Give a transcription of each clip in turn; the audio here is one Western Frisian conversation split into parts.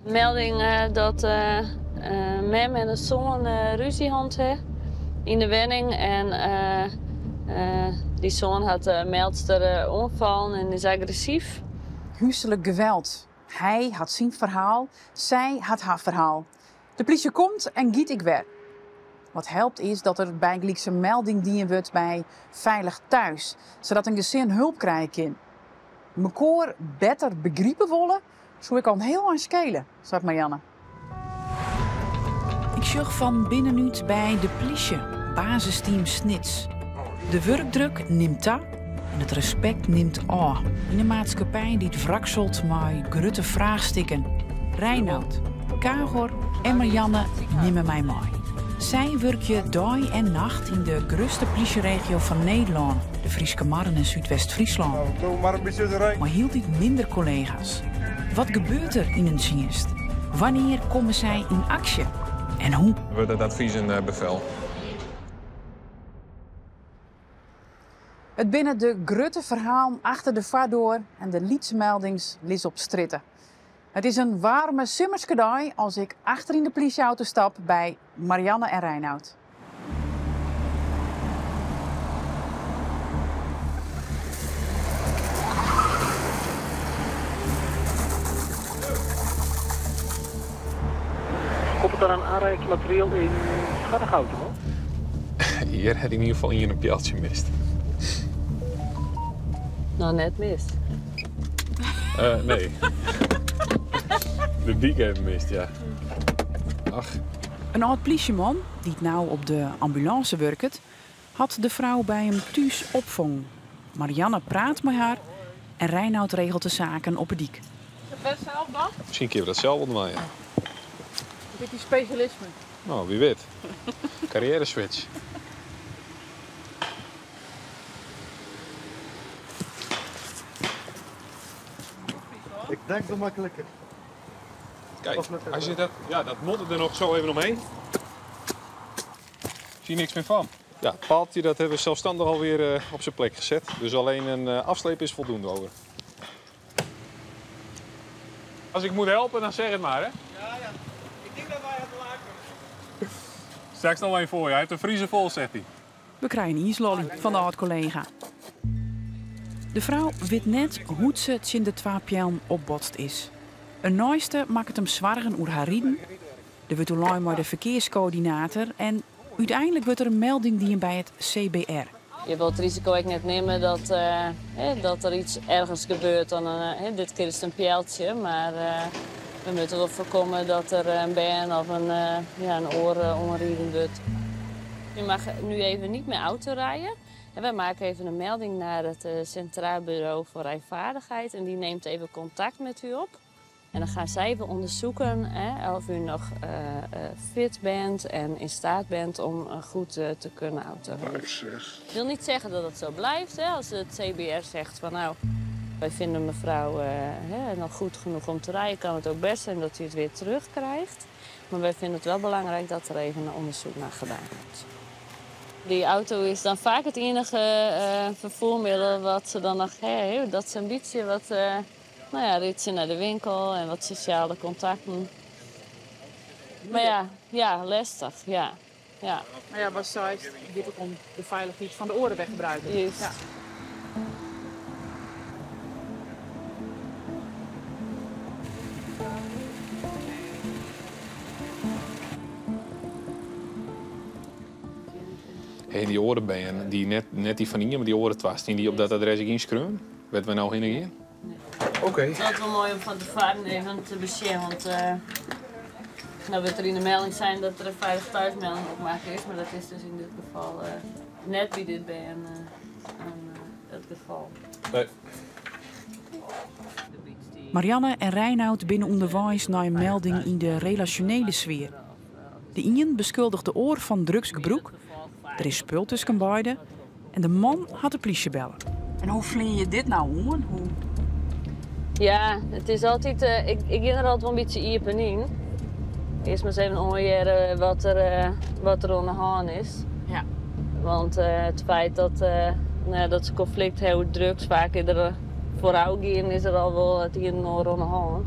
Melding dat mem en de soan rúzje hân ha yn de wenning en dy soan hat de meldster oanfallen en is agressyf. Húslik geweld. Hy hat syn ferhaal, sy hat har ferhaal. De plysje komt en giet ek wer. Wat helpt is dat der bygelyks in melding dien wurdt by Veilig Thuis, sadat in gesin help krije kin. Mekoar better begripe wolle, soe ek al in hiel ein skele, seit Marianne. Ik sjoch fan binnenút by de plysje, basisteam Snits. De wurkdruk nimt ta en it respekt nimt ôf. Yn in maatskippij dy't wrakselt mei grutte fraachstikken. Reinoud, Kagor en Marianne nimme my mei. Sy wurkje dei en nacht yn de grutste plysjeregio fan Nederlân, de Fryske Marren en Súdwest-Fryslân. Mei hieltyd minder kollega's. Wat gebeurt der yn in tsjinst? Wannear komme sy yn aksje? En hoe? Wurdt it advys in befel? It binne de grutte ferhalen achter de foardoar en de lytse meldings lizze op strjitte. It is in waarme simmerske dei as ik achter yn de plysjeauto stap by Marianne en Reinoud. Komt it dan in aanreikingsmateriaal yn Scharnegoutum? Hjir hat yn ieder gefal ien in pealtsje mist. No, net mist. Nee. De dyk even mist, ja. Ach. In âld plysjeman, dy't no op de ambulânse wurket, hat de frou by him thús opfongen. Marianne praat mei har en Reinoud regelt de saken op 'e dyk. Is dat best sels dan? Miskien kinne we dat sels wol dwaan, ja. Is dit dyn spesjalisme? No, wie wit. Carrière switch. Ik denk de makkelijker. Kijk, als je dat, ja, dat moddert er nog zo even omheen. Zie je niks meer van. Ja, het paaltje dat hebben we zelfstandig alweer op zijn plek gezet. Dus alleen een afsleep is voldoende over. Als ik moet helpen, dan zeg het maar, hè? Ja, ja. Ik denk dat wij het wel aan kunnen. Straks nog één voor je. Hij heeft een vriezer vol, zegt hij. We krije in iislolly fan de âld-kollega. De frou wit net hoe't se tsjin de twa peallen opbotst is. In neiste makket him soargen oer har riden. Der wurdt oerlein mei de ferkearskoördinator en úteinlik wurdt der in melding dien by it CBR. Je wilt it risiko ek net nimme dat der iets ergens gebeurt. Dan, dit kear is it in pealtsje, mar we moatte wol foarkomme dat der in bern of ja, in oar oanriden wurdt. U mag nu even niet meer autorijden. En wij maken even een melding naar het Centraal Bureau voor Rijvaardigheid. En die neemt even contact met u op. En dan gaan zij even onderzoeken, hè, of u nog fit bent en in staat bent om goed te kunnen autorijden. 5, 6. Ik wil niet zeggen dat het zo blijft. Hè. Als het CBR zegt van nou, wij vinden mevrouw hè, nog goed genoeg om te rijden, kan het ook best zijn dat u het weer terugkrijgt. Maar wij vinden het wel belangrijk dat er even een onderzoek naar gedaan wordt. Die auto is dan vaak het enige vervoermiddel wat ze dan nog hebben. Dat is een beetje wat, nou ja, ritje naar de winkel en wat sociale contacten. Maar ja, ja, lastig, ja. Ja. Maar ja, wat zei dit ook om de veiligheid van de oren weg gebruiken. Juist. Ja. Hey, dy oare bern, dy net dy fan ien, mar dy oare twa, stean dy op dat adres ek ynskreaun? Wêr't we no hinne gean? Oké. Het is altijd wel mooi om fan tefoaren even te besjen, want no wurdt der yn de melding sein dat der in veilig thuismelding opmakke is, mar dat is dus yn dit gefal net by dit bern it gefal. Nee. Marianne en Reinoud binne ûnderweis nei in melding yn de relasjonele sfear. De ien beskuldiget de oar fan drugsgebrûk, der is spul tusken beide en de man hat de plysje belle. En hoe fleane je dit no oan? Hoe... Ja, it is altyd, ik gean der altyd wol in bytsje iepen yn. Earst mar ris even oanhearre wat der oan de hân is. Ja. Want it feit no ja, dat se konflikt ha oer drugs, faak is der foarôfgeand is der al wol it ien en oar oan de hân.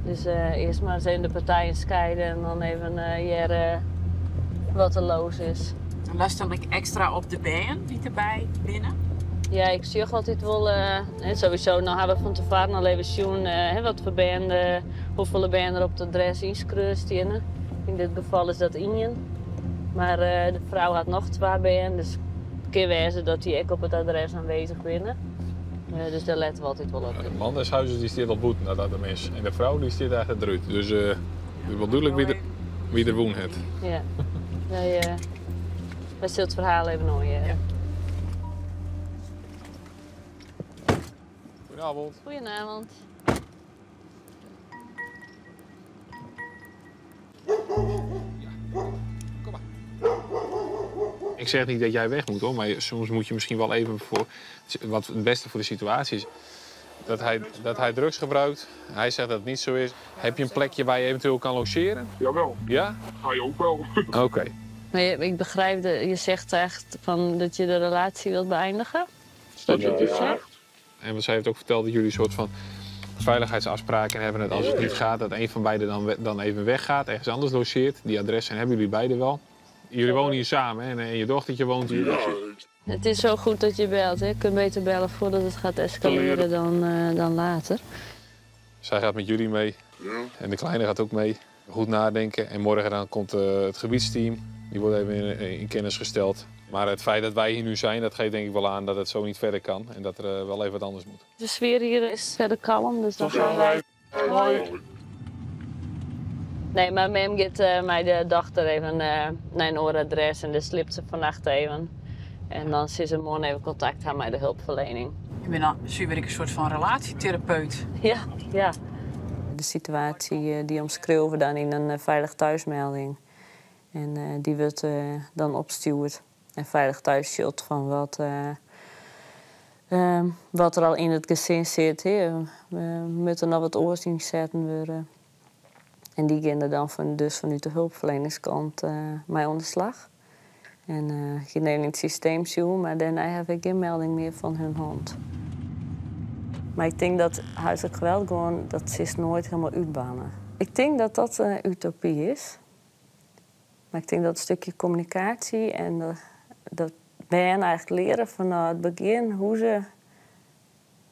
Dus earst mar ris even de partijen skeide en dan even hearre wat der los is. En letst dan ek ekstra op de bern dy't derby binne? Ja, ik sjoch altyd wol, sowieso no ha we fan tefoaren al even sjoen wat foar bern, hoefolle bern der op it adres ynskreaun steane. Yn dit gefal is dat ien. Mar de frou hat noch twa bern, dus it kin wêze dat dy ek op it adres aanwezich binne. Dus dêr lette we altyd wol op. De man des huizes dy stiet al bûten dat dat him is. En de frou dy stiet achter it rút. Dus it is wol dúdlik wie der wûn hat. Ja. Wy, wy sille it ferhaal even oanhearre. Goedenavond. Goedenavond. Ik zeg niet dat jij weg moet hoor, maar soms moet je misschien wel even voor wat het beste voor de situatie is. Dat hij drugs gebruikt. Hij zegt dat het niet zo is. Heb je een plekje waar je eventueel kan logeren? Jawel. Ja? Ga je ook wel. Oké. Maar je, ik begrijp, dat je zegt echt van dat je de relatie wilt beëindigen. Dat je het zegt? En want zij heeft ook verteld dat jullie een soort van veiligheidsafspraken hebben. Dat als het niet gaat, dat een van beiden dan even weggaat, ergens anders logeert. Die adressen hebben jullie beiden wel. Jullie wonen hier samen hè? En je dochtertje woont hier. Ja. Het is zo goed dat je belt. Hè? Je kunt beter bellen voordat het gaat escaleren dan later. Zij gaat met jullie mee. Ja. En de kleine gaat ook mee. Goed nadenken. En morgen dan komt het gebiedsteam. Die wordt even in kennis gesteld. Maar het feit dat wij hier nu zijn, dat geeft denk ik wel aan dat het zo niet verder kan. En dat er wel even wat anders moet. De sfeer hier is verder kalm, dus dan Tot gaan wij... Hoi. Nee, maar mem gaat mij de dochter even naar een ooradres en daar slipt ze vannacht even. En dan zit ze morgen even contact hebben met de hulpverlening. Je bent dan zuiver een soort van relatietherapeut. Ja, ja. De situatie die omschreven we dan in een veilig thuismelding. En die wordt dan opgestuurd. En veilig thuis zult van wat er al in het gezin zit. Hè. We moeten nog wat oors zetten worden. En die gaan er dan dus vanuit de hulpverleningskant mee aan de slag. En ik neem in het systeem zo, maar daarna heb ik geen melding meer van hun hand. Maar ik denk dat huiselijk geweld gewoon, dat is nooit helemaal uitbannen. Ik denk dat dat een utopie is. Maar ik denk dat een stukje communicatie en dat ben eigenlijk leren vanaf het begin hoe ze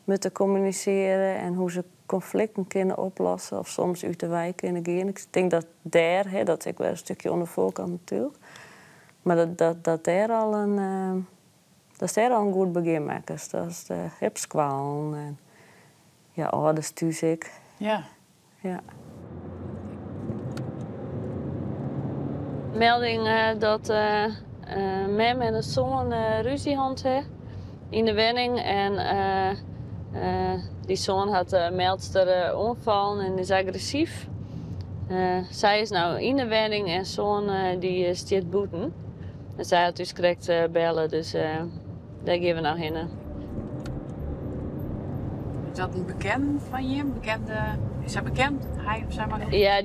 moeten communiceren en hoe ze conflicten kunnen oplossen of soms uit de wijk kunnen gaan. Ik denk dat daar, hè, dat ik wel een stukje onder voorkant natuurlijk, maar dat daar al een dat is daar al een goed begin maken. Dus dat is de hipskwalen en ja, ouders thuis ik. Ja. Melding dat mem en de zoon ruzie hadden in de wenning en die zoon had meldster omvallen en is agressief. Zij is nou in de wenning en zoon die stiet boeten. En zij had dus correct bellen, dus daar gaan we nou heen. Is dat een bekende van je? Een bekende, is hij bekend? Hij of zij maar? Ja,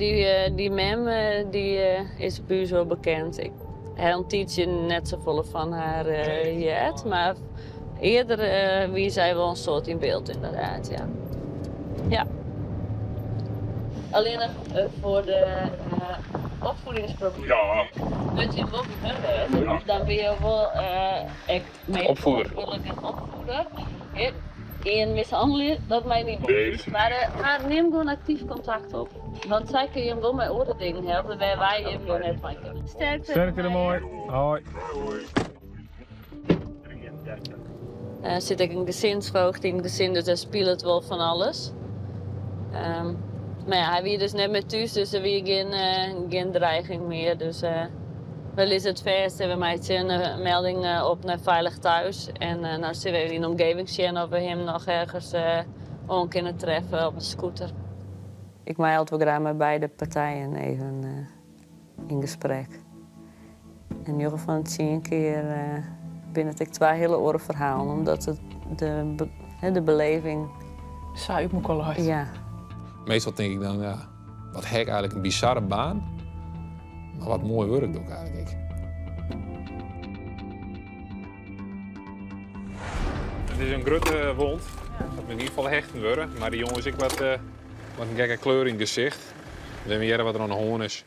die mem die is buur wel bekend. Ik heb een tijdje net zo volle van haar jet, maar eerder wie zij wel een soort in beeld inderdaad, ja. Ja. Alleen nog voor de opvoedingsproblemen. Moet je wel hebben, dan ben je wel echt mee Opvoeder. verantwoordelijk en opvoeder. Hè? En mishandelen, dat mij niet. Nee. Maar neem gewoon actief contact op. Want zij kun je hem wel met andere dingen helpen, waar wij hem gewoon net van kunnen. Sterkte. Sterkte er mooi. Hoi. Hoi. Zit ik een gezinsvoogd in het gezin, dus daar speelt het wel van alles. Maar ja, hij wie dus net met thuis, dus er wie geen dreiging meer. Dus wel is het feest en we maken een melding op naar Veilig Thuis. En nou zitten we in de omgeving zien of we hem nog ergens om kunnen treffen op een scooter. Ik maak altijd wel graag met beide partijen even in gesprek. En in ieder geval 10 keer binnen het ik 2 hele oren verhalen, omdat het de beleving... Zou ik me al uit. Ja. Meestal denk ik dan, ja, wat hek eigenlijk een bizarre baan, maar wat mooi werk doe ik eigenlijk. Het is een grote wond, dat moet in ieder geval hechten worden, maar die jongen is ik wat Wat in gekke kleur yn it gesicht. We even hearre wat der oan de hân is.